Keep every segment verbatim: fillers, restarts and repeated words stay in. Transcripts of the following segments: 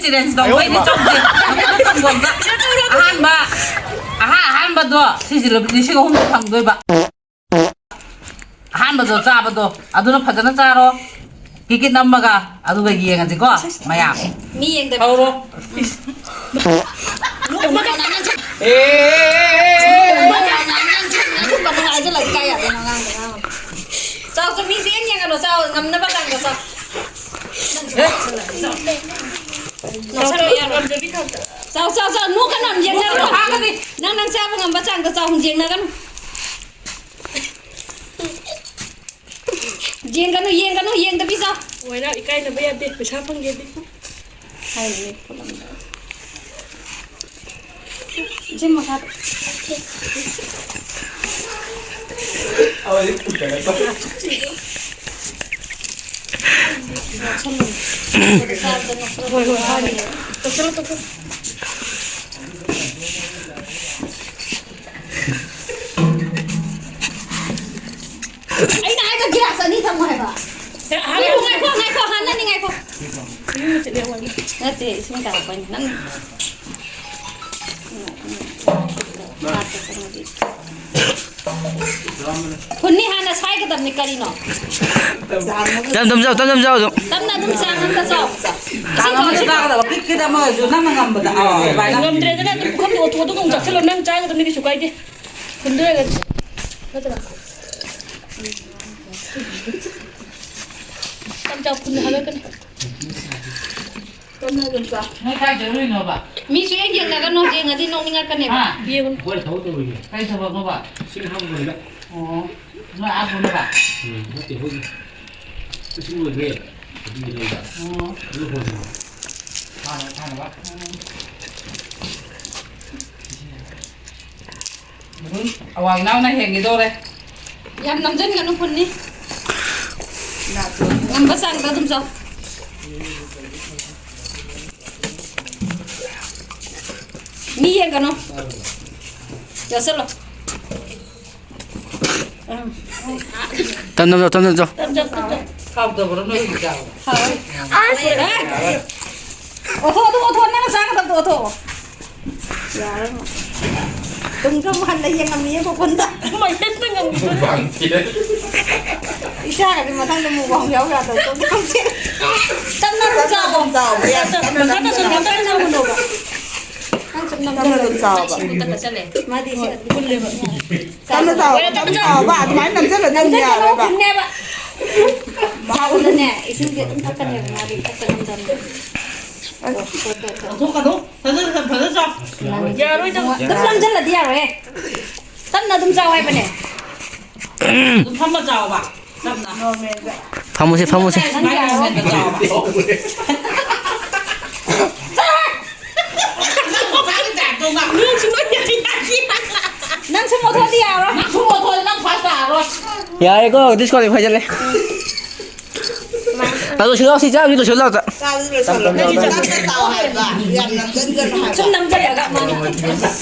Challenge ꯇꯧꯕꯩꯗꯤ ꯆꯨꯝꯗꯦ꯫ ꯑꯍꯥꯟꯕ, ꯑꯍꯥ-, ꯑꯍꯥꯟꯕꯗꯣ ꯁꯤꯁꯤ ꯂꯤꯁꯤꯡ ꯑꯍꯨꯝ ꯐꯪꯗꯣꯏꯕ꯫ ꯑꯍꯥꯟꯕꯗꯣ ꯆꯥꯕꯗꯣ ꯑꯗꯨꯅ ꯐꯖꯅ ꯆꯥꯔꯣ꯫ ꯀꯤꯀꯤꯠ ꯅꯝꯃꯒ ꯑꯗꯨꯒ ꯌꯦꯡꯉꯁꯤꯀꯣ ꯃꯌꯥꯝ꯫ ꯃꯤ ꯌꯦꯡꯗꯕꯤ꯫ ꯍꯧꯔꯣ꯫ ꯂꯨꯍꯣꯡꯕ ꯀꯅꯥꯅ ꯆꯠ-, ꯑꯦ, ꯑꯦ, ꯑꯦ, ꯑꯦ, ꯑꯦ, ꯑꯦ꯫ ꯂꯨꯍꯣꯡꯕ ꯀꯅꯥꯅ ꯆꯠ-, ꯑꯗꯨꯝꯕ ꯑꯃ ꯍꯥꯏꯖꯤꯜꯂꯛꯑꯗꯤ ꯀꯥꯏ ꯌꯥꯗꯣꯏꯅꯣ ꯑꯉꯥꯡꯗ, ꯑꯉꯥꯡ꯫ ꯆꯥꯎ, ꯆꯥꯎ, ꯃꯤ ꯆꯦꯟ ꯌꯦꯡꯉꯅꯨ, ꯆꯥꯎ, ꯉꯝꯅꯕ ꯆꯥꯡꯗ ꯆꯥꯎ꯫ ꯅꯣꯛꯁꯜꯂꯣ, ꯌꯥꯔꯣꯏ꯫ ꯆꯥꯎ, ꯆꯥꯎ, ꯆꯥꯎ, ꯅꯣꯛꯀꯅꯨ, ꯌꯦꯡꯅꯔꯣ꯫ ꯅꯪ, ꯅꯪ ꯆꯥꯕ ꯉꯝꯕ ꯆꯥꯡꯗ ꯆꯥꯎ, ꯌꯦꯡꯅꯒꯅꯨ꯫ ꯌꯦꯡꯒꯅꯨ, ꯌꯦꯡꯒꯅꯨ, ꯌꯦꯡꯗꯕꯤ ꯆꯥꯎ꯫ ꯃꯣꯏꯅ ꯏꯀꯥꯏꯅꯕ ꯌꯥꯗꯦ, ꯄꯩꯁꯥ ꯐꯪꯒꯦꯗꯤ꯫ ꯍꯥꯏꯔꯤꯅꯦ, ꯄꯨꯂꯞ꯫ ꯏꯆꯦ, ꯃꯈꯥꯗ꯫ ꯅꯣꯛꯁꯜꯂꯨ꯫ ꯍꯣꯏ, ꯍꯣꯏ, ꯍꯣꯏ꯫ ꯇꯣꯛꯁꯜꯂꯨ, ꯇꯣꯛꯁꯜꯂꯨ꯫ ꯑꯩꯅ ꯍꯥꯏꯗꯣ ꯒꯤꯂꯥꯁ ꯑꯅꯤ ꯊꯝꯃꯣ ꯍꯥꯏꯕ꯫ ꯉꯥꯏꯈꯣ, ꯉꯥꯏꯈꯣ, ꯉꯥꯏꯈꯣ, ꯍꯥꯟꯅꯅꯤ, ꯉꯥꯏꯈꯣ꯫ ꯅꯠꯇꯦ, ꯏꯁꯤꯡ ꯇꯥꯔꯛꯄꯩꯅꯦ꯫ ꯅꯪ ꯐꯨꯟꯅꯤ ꯍꯥꯟꯅ ꯁꯥꯏꯒꯗꯕꯅꯤ ꯀꯔꯤꯅꯣ? ꯇꯞ ꯇꯞ ꯆꯥꯎ, ꯇꯞ ꯇꯞ ꯆꯥꯎ ꯑꯗꯨꯝ꯫ ꯇꯞꯅ ꯑꯗꯨꯝ ꯆꯥꯡ ꯑꯝꯗ ꯆꯥꯎ꯫ ꯆꯥꯡ ꯑꯃꯗ ꯆꯥꯒꯗꯕ, ꯀꯤꯠ ꯀꯤꯠ ꯑꯃꯁꯨ ꯅꯪꯅ ꯉꯝꯕꯗ꯫ ꯑꯥ, ꯑꯗꯨꯃꯥꯏꯅ꯫ ꯉꯝꯗ꯭ꯔꯦꯗꯅ ꯑꯗꯨꯝ ꯄꯨꯈꯝꯗ ꯑꯣꯊꯣꯛꯑ ꯑꯗꯨꯝ ꯆꯥꯁꯤꯜꯂꯣ, ꯅꯪ ꯆꯥꯒꯗꯕꯅꯤ, ꯀꯩꯁꯨ ꯀꯥꯏꯗꯦ꯫ ꯐꯨꯟꯗ ꯑꯣꯏꯔꯒꯗꯤ ꯅꯠꯇ꯭ꯔꯥ? ꯇꯞ ꯆꯥꯎ, ꯐꯨꯟꯗ ꯍꯥꯜꯂꯛꯀꯅꯤ꯫ ꯅꯣꯏ ꯀꯥꯏ ꯆꯠꯂꯨꯏꯅꯣꯕ? ꯃꯤꯁꯨ ꯍꯦꯛ ꯌꯦꯡꯅꯒꯅꯨ, ꯌꯦꯡꯉꯗꯤ ꯅꯣꯛꯅꯤꯡꯉꯛꯀꯅꯦꯕ꯫ ꯍꯥ? ꯌꯦꯡꯉꯨꯅꯨ꯫ ꯑꯩꯈꯣꯏ ꯊꯕꯛ ꯇꯧꯔꯤꯅꯦ꯫ ꯀꯔꯤ ꯊꯕꯛꯅꯣꯕ? ꯏꯁꯤꯡ ꯍꯥꯞꯄ ꯂꯣꯏꯔꯦ꯫ ꯑꯣ꯫ ꯅꯣꯏ ꯑꯥ ꯄꯨꯅꯕ? ꯎꯝ, ꯅꯠꯇꯦ, ꯑꯩꯈꯣꯏꯒꯤ ꯏꯁꯤꯡ ꯂꯣꯏꯈ꯭ꯔꯦ꯫ ꯑꯗꯨꯒꯤ ꯂꯩꯕ꯫ ꯑꯣ꯫ ꯑꯗꯨ ꯍꯣꯜꯂꯤꯅꯦ꯫ ꯊꯥꯅꯕ, ꯊꯥꯅꯕ꯫ ꯎꯝ꯫ ꯑꯗꯨꯝ ꯑꯋꯥꯡ ꯏꯅꯥꯎꯅ ꯍꯦꯟꯒꯦ ꯇꯧꯔꯦ꯫ ꯌꯥꯝ ꯅꯝꯖꯟꯒꯅꯨ, ꯐꯨꯟꯅꯤ꯫ ꯉꯝꯕ ꯆꯥꯡꯗ ꯑꯗꯨꯝ ꯆꯥꯎ꯫ ꯃꯤ ꯌꯦꯡꯒꯅꯨ꯫ ꯆꯥꯁꯤꯜꯂꯣ꯫ ꯇꯞ ꯇꯞ ꯆꯥꯎ, ꯇꯞ ꯇꯞ ꯆꯥꯎ꯫ ꯇꯞ ꯆꯥꯎ, ꯇꯞ ꯆꯥꯎ꯫ ꯍꯥꯎꯇꯕ꯭ꯔꯣ ꯅꯣꯏ ꯍꯧꯖꯤꯛ ꯆꯥꯕꯗꯣ? ꯍꯥꯎꯋꯦ꯫ ꯑꯁ! ꯑꯣꯊꯣꯛ, ꯑꯗꯨ ꯑꯣꯊꯣꯛ, ꯅꯪꯅ ꯆꯥꯒꯗꯕꯗꯣ ꯑꯣꯊꯣꯛ꯫ ꯌꯥꯔꯣꯏ꯫ ꯇꯨꯡꯗ ꯑꯃꯨꯛ ꯍꯟꯅ ꯌꯦꯡꯉꯝꯃꯤꯌꯦ ꯃꯈꯨꯟꯗ꯫ ꯃꯌꯦꯛꯇ ꯉꯝꯈꯤꯕꯅꯦ꯫ ꯈꯨꯕꯥꯡ ꯊꯤꯔꯦ꯫ ꯏꯆꯥꯒꯗꯤ ꯃꯊꯪꯗ ꯃꯨꯛꯕꯥꯡ ꯌꯥꯎ ꯌꯥꯗꯕ ꯇꯧꯗꯧꯁꯦ꯫ ꯇꯞꯅ ꯑꯗꯨꯝ ꯆꯥꯎ꯫ ꯆꯥꯎꯕ ꯌꯥꯝ ꯀꯟꯅ ꯌꯥꯝ ꯀꯟꯅ ꯅꯝꯒꯅꯨ꯫ ꯅꯝꯒꯅꯨꯕ꯫ ꯅꯪ ꯁꯨꯝ ꯇꯞꯅ ꯅꯝꯖꯜꯂꯣ꯫ ꯑꯗꯨꯝ ꯆꯥꯎꯕ꯫ ꯏꯁꯤꯡ ꯃꯊꯛꯇ ꯆꯠꯂꯦ꯫ ꯃꯥꯗꯤ ꯏꯁꯤꯡ ꯑꯗꯨꯝ ꯄꯨꯜꯂꯦꯕ꯫ ꯇꯞꯅ ꯆꯥꯎ, ꯇꯞꯅ ꯆꯥꯎꯕ, ꯑꯗꯨꯃꯥꯏꯅ ꯅꯝꯖꯜꯂꯗꯤ ꯑꯃꯨꯛ ꯅꯝꯖꯜꯂꯒ ꯌꯥꯔꯣꯏꯕ꯫ ꯄꯨꯟꯅꯦꯕ꯫ ꯃꯍꯥꯎ ꯑꯗꯨꯅꯅꯦ, ꯏꯁꯤꯡꯁꯦ ꯑꯗꯨꯝ ꯊꯛꯀꯅꯦꯕ ꯃꯥꯗꯤ ꯊꯛꯄ ꯉꯝꯗꯕꯅꯤꯅ꯫ ꯑꯁ꯫ ꯂꯧꯊꯣꯛꯀꯅꯨ꯫ ꯐꯖꯅ, ꯐꯖꯅ ꯆꯥꯎ꯫ ꯌꯥꯔꯣꯏꯗ꯫ ꯑꯗꯨꯝ ꯅꯝꯖꯜꯂꯗꯤ ꯌꯥꯔꯣꯏꯍꯦ꯫ ꯇꯞꯅ ꯑꯗꯨꯝ ꯆꯥꯎ ꯍꯥꯏꯕꯅꯦ꯫ ꯑꯗꯨꯝ ꯐꯝꯃ ꯆꯥꯎꯕ꯫ ꯇꯞꯅ꯫ ꯐꯝꯃꯨꯁꯦ, ꯐꯝꯃꯨꯁꯦ꯫ ꯅꯪ ꯌꯥꯔꯣꯏ꯫ ꯁꯨꯃꯥꯏꯅ ꯇꯧꯕ꯫ ꯅꯪ ꯁꯨꯝ ꯑꯣꯊꯣꯛꯑꯗꯤ ꯌꯥꯔꯣꯏ꯫ ꯅꯪ ꯁꯨꯝ ꯑꯣꯊꯣꯛꯑꯗꯤ ꯅꯪ ꯐꯥꯔꯁ ꯇꯥꯔꯔꯣꯏ꯫ ꯌꯥꯔꯦꯀꯣ, ꯗꯤꯁꯀ꯭ꯋꯥꯂꯤꯐꯥꯏ ꯆꯠꯂꯦ꯫ ꯑꯗꯣ ꯁꯤ ꯂꯥꯎ, ꯁꯤ ꯆꯥꯕꯁꯤ ꯂꯣꯏꯁꯤꯜꯂꯣ ꯑꯝꯇ꯫ ꯆꯥꯕꯁꯤ ꯂꯣꯏꯁꯤꯜꯂꯣ꯫ ꯅꯪꯒꯤ ꯆꯥꯕ꯫ ꯇꯞꯅ ꯆꯥꯎ ꯍꯥꯏꯕ꯫ ꯌꯥꯝ ꯅꯝꯖꯟꯒꯅꯨ ꯍꯥꯏꯕ꯫ ꯁꯨꯝ ꯅꯝꯖꯜꯂꯒ ꯃꯥꯅ꯫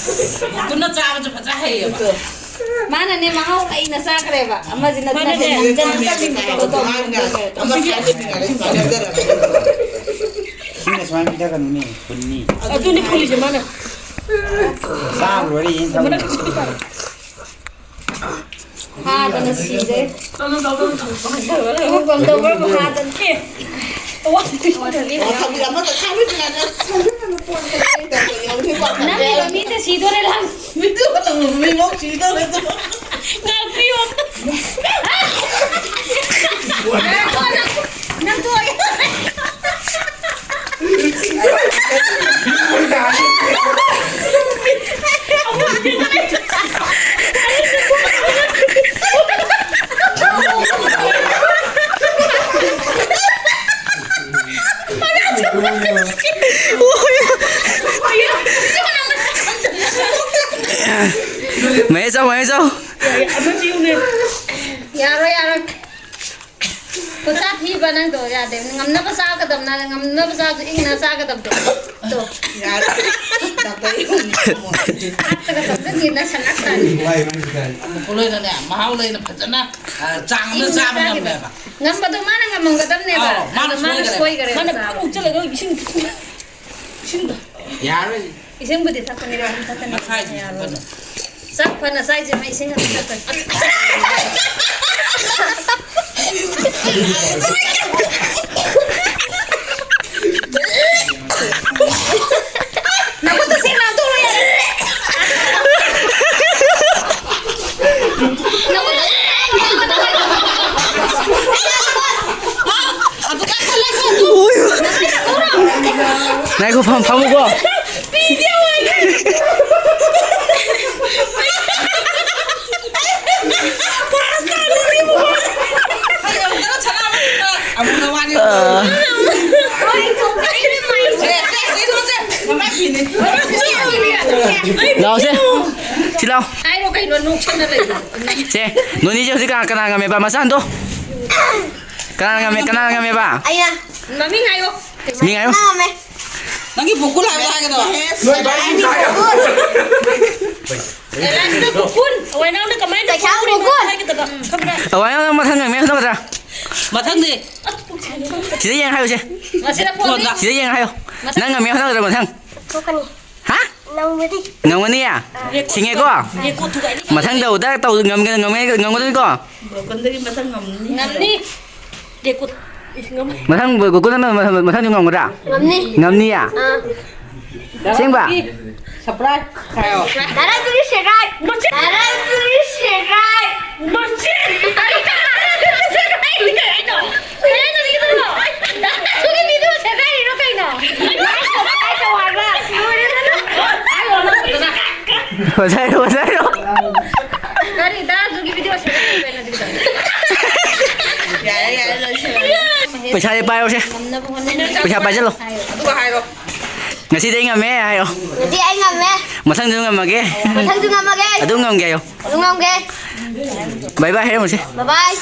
ꯄꯨꯟꯅ ꯆꯥꯕꯁꯨ ꯐꯖ ꯍꯩꯌꯦꯕ꯫ ꯃꯥꯅꯅꯦ ꯃꯍꯥꯎ ꯂꯩꯅ ꯆꯥꯈ꯭ꯔꯦꯕ꯫ ꯑꯃꯁꯤꯅ ꯃꯥꯅꯅꯦ ꯅꯝꯖꯟ-, ꯅꯝꯖꯟ-, ꯑꯃ ꯁꯥꯏꯗ ꯃꯤꯅ ꯁꯨꯃꯥꯏꯅ ꯄꯤꯊꯛꯀꯅꯨꯅꯦ, ꯐꯨꯟꯅꯤ꯫ ꯑꯗꯨꯅꯤ ꯐꯨꯜꯂꯤꯁꯦ ꯃꯥꯅ꯫ ꯆꯥꯕ ꯂꯣꯏꯔꯦ ꯌꯦꯟ ꯊꯛꯎꯅꯦ꯫ ꯍꯥꯗꯅ ꯁꯤꯔꯦ꯫ ꯃꯨꯛꯕꯥꯡ ꯇꯧꯕ꯭ꯔꯕꯨ ꯍꯥꯗꯅ꯫ ꯑꯦ꯫ ꯋꯥꯊꯕꯤ ꯑꯃꯠꯇ ꯁꯥꯕꯤꯗ꯭ꯔꯤꯉꯩꯗ ꯅꯝꯃꯤꯕ ꯃꯤꯁꯦ ꯁꯤꯗꯣꯔꯦ ꯂꯥꯡ꯫ ꯃꯤꯠꯇꯨ ꯈꯛꯇꯪ ꯃꯤ ꯉꯧ ꯁꯤꯗꯧꯔꯦ ꯑꯗꯨ꯫ ꯉꯥꯛꯄꯤꯌꯨ꯫ ꯉꯥꯏꯈꯣ, ꯅꯪ, ꯅꯪ ꯇꯣꯛꯑꯣ꯫ ꯃꯍꯦꯁ ꯆꯥꯎ, ꯃꯍꯦꯁ ꯆꯥꯎ꯫ ꯌꯥꯔꯣꯏ, ꯌꯥꯔꯣꯏ꯫ ꯈꯨꯠꯁꯥ ꯊꯤꯕ ꯅꯪꯗꯣ ꯌꯥꯗꯦ꯫ ꯉꯝꯅꯕ ꯆꯥꯒꯗꯕꯅ, ꯉꯝꯅꯕ ꯆꯥꯕꯗꯣ ꯏꯪꯅ ꯆꯥꯒꯗꯕꯗꯣ꯫ ꯇꯣ꯫ ꯌꯥꯔꯦ꯫ ꯗꯥꯛꯇꯔ ꯏꯕꯨꯡꯉꯣ꯫ ꯍꯥꯠꯇꯒ ꯆꯪꯖꯟꯒꯦ ꯅꯁꯥ ꯉꯥꯛꯇꯅꯤ꯫ ꯄꯨꯂꯣꯏꯅꯅꯦ, ꯃꯍꯥꯎ ꯂꯩꯅ ꯐꯖꯅ, ꯑ, ꯆꯥꯡ ꯑꯃꯗ ꯏꯪꯅ ꯆꯥꯕ ꯆꯥꯒꯗꯕ꯫ ꯉꯝꯃꯦꯕ꯫ ꯉꯝꯕꯗꯣ ꯃꯥꯅ ꯉꯝꯃꯝꯒꯗꯕꯅꯦꯕ꯫ ꯑꯧ, ꯃꯥꯅ ꯑꯗꯣ ꯃꯥꯅ ꯁꯣꯏꯈ꯭ꯔꯦ꯫ ꯁꯣꯏꯈ꯭ꯔꯦꯕ ꯃꯥꯅ ꯆꯥꯕ꯫ ꯄꯨꯡꯃꯨꯛ ꯆꯠꯂꯒ ꯏꯁꯤꯡ ꯌꯥꯔꯣꯏ꯫ ꯏꯁꯤꯡꯕꯨꯗꯤ ꯊꯛꯄꯅꯤ, ꯌꯥꯝ ꯊꯛꯀꯅꯤ꯫ ꯃꯁꯥꯏꯁꯨ ꯌꯥꯔꯣꯏ꯫ ꯊꯛꯀꯅꯨ꯫ ꯆꯥꯛ ꯐꯅ ꯆꯥꯏꯁꯦ ꯃꯥ ꯏꯁꯤꯡ ꯑꯗꯨꯝ ꯊꯛꯄꯅꯤ꯫ ꯅꯈꯨꯠꯇ ꯁꯦꯡꯅ ꯍꯥꯝꯗꯣꯛꯎꯔꯣ ꯌꯥꯔꯦ꯫ ꯅꯈꯨꯠꯇ ꯁꯦꯡꯅ ꯍꯥꯝꯗꯣꯛꯎꯔꯣ꯫ ꯉꯥꯏꯈꯣ, ꯐꯝ-, ꯐꯝꯃꯨꯀꯣ꯫ ꯑꯥ꯫ ꯂꯥꯛꯑꯣꯁꯦ꯫ ꯁꯤ ꯂꯥꯛꯑꯣ꯫ ꯍꯥꯏꯔꯣ ꯀꯩꯅꯣ, ꯅꯣꯛꯁꯟꯅ ꯂꯩꯗꯣ꯫ ꯁꯦ, ꯅꯣꯏꯅꯤꯁꯦ ꯍꯧꯖꯤꯛ ꯀꯅꯥ, ꯀꯅꯥ ꯉꯝꯃꯦꯕ? ꯃꯆꯥ ꯍꯟꯗꯣ꯫ ꯀꯅꯥꯅ ꯉꯝꯃꯦ? ꯀꯅꯥꯅ ꯉꯝꯃꯦꯕ? ꯑꯩꯅ꯫ ꯃꯃꯤꯡ ꯍꯥꯏꯌꯣ꯫ ꯃꯤꯡ ꯍꯥꯏꯌꯣ꯫ ꯅꯪ ꯉꯝꯃꯦ꯫ ꯅꯪꯒꯤ ꯕꯨꯀꯨꯜ ꯍꯥꯏꯕꯗꯣ ꯍꯥꯏꯒꯗꯕ꯫ ꯅꯣꯏ ꯚꯥꯏ ꯃꯤꯡ ꯍꯥꯏꯌꯣ꯫ ꯑꯦꯂꯥꯏꯟꯁꯇ ꯕꯨꯀꯨꯜ꯫ ꯑꯋꯥꯏ ꯅꯪꯅ ꯀꯃꯥꯏꯅ ꯄꯩꯁꯥ ꯕꯨꯀꯨꯜ꯫ ꯍꯥꯏꯒꯗꯕ? ꯈꯪꯕ꯭ꯔꯥ? ꯑꯋꯥꯏ ꯅꯪ ꯃꯊꯪ ꯉꯝꯃꯦ ꯍꯥꯏꯒꯗ꯭ꯔꯥ? ꯃꯊꯪꯗꯤ꯫ ꯁꯤꯗ ꯌꯦꯡ ꯍꯥꯏꯌꯨꯁꯦ꯫ ꯉꯁꯤꯅ ꯐꯣꯟꯗ꯫ ꯁꯤꯗ ꯌꯦꯡ ꯍꯥꯏꯌꯣ꯫ ꯅꯪ ꯉꯝꯃꯦ ꯍꯥꯏꯒꯗ꯭ꯔꯥ ꯃꯊꯪ? ꯊꯣꯛꯀꯅꯤ꯫ ꯍꯥ? ꯉꯝꯒꯅꯤ꯫ ꯉꯝꯒꯅꯤꯌꯦ? ꯁꯤꯡꯉꯦꯀꯣ? ꯃꯊꯪ ꯇꯧꯕꯗ ꯇꯧ-, ꯉꯝꯒ-, ꯉꯝꯒ-, ꯉꯝꯒꯗꯕꯅꯤꯀꯣ? ꯒꯣꯀꯨꯟꯗꯒꯤ ꯃꯊꯪ ꯉꯝꯅꯤ꯫ ꯉꯝꯅꯤ꯫ ꯃꯊꯪ ꯒꯣꯀꯨꯟꯗꯅ ꯃꯊꯪ, ꯃꯊꯪꯗꯤ ꯉꯝꯒꯗ꯭ꯔꯥ? ꯉꯝꯅꯤ꯫ ꯉꯝꯅꯤꯌꯦ? ꯑꯥ꯫ ꯑꯁꯦꯡꯕ? ꯁꯔꯄ꯭ꯔꯥꯏꯖ ꯍꯥꯏꯌꯣ꯫ ꯗꯥ ꯔꯥꯖꯨꯒꯤ ꯁꯦꯒꯥꯏ꯫ ꯗꯥ ꯔꯥꯖꯨꯒꯤ ꯁꯦꯒꯥꯏ꯫ ꯃꯁꯤ! ꯀꯩꯅꯣ? ꯀꯩꯅꯣ ꯅꯪꯒꯤꯗꯨꯕꯣ? ꯅꯪꯒꯤ ꯚꯤꯗꯤꯑꯣ ꯁꯦꯒꯥꯏꯔꯤꯔꯣ ꯀꯩꯅꯣ? ꯅꯪ ꯁꯦꯒꯥꯏ ꯇꯧ ꯍꯥꯏꯕ? ꯂꯣꯏꯔꯦꯗꯅ꯫ ꯍꯥꯏꯔꯣ, ꯅꯪ ꯐꯖꯅ꯫ ꯐꯖꯩꯔꯣ, ꯐꯖꯩꯔꯣ? ꯀꯔꯤ ꯗꯥ ꯑꯗꯨꯒꯤ ꯚꯤꯗꯤꯑꯣ ꯁꯦꯒꯥꯏꯔꯤꯔꯣ ꯀꯩꯅꯣ ꯅꯪꯒꯤꯗꯣ? ꯌꯥꯔꯦ, ꯌꯥꯔꯦ, ꯂꯣꯏꯁꯤꯜꯂꯣ꯫ ꯄꯩꯁꯥꯁꯦ ꯄꯥꯏꯔꯣꯁꯦ꯫ ꯄꯩꯁꯥ ꯄꯥꯏꯁꯤꯜꯂꯣ꯫ ꯑꯗꯨꯒ ꯍꯥꯏꯔꯣ꯫ ꯉꯁꯤꯗꯤ ꯑꯩ ꯉꯝꯃꯦ ꯍꯥꯏꯌꯣ꯫ ꯉꯁꯤ ꯑꯩ ꯉꯝꯃꯦ꯫ ꯃꯊꯪꯁꯨ ꯉꯝꯃꯒꯦ꯫ ꯃꯊꯪꯁꯨ ꯉꯝꯃꯒꯦ꯫ ꯑꯗꯨꯝ ꯉꯝꯒꯦ ꯍꯥꯏꯌꯣ꯫ ꯑꯗꯨꯝ ꯉꯝꯒꯦ꯫ ꯕꯥꯏ ꯕꯥꯏ ꯍꯥꯏꯔꯝꯃꯨꯁꯦ꯫ ꯕꯥꯏ ꯕꯥꯏ꯫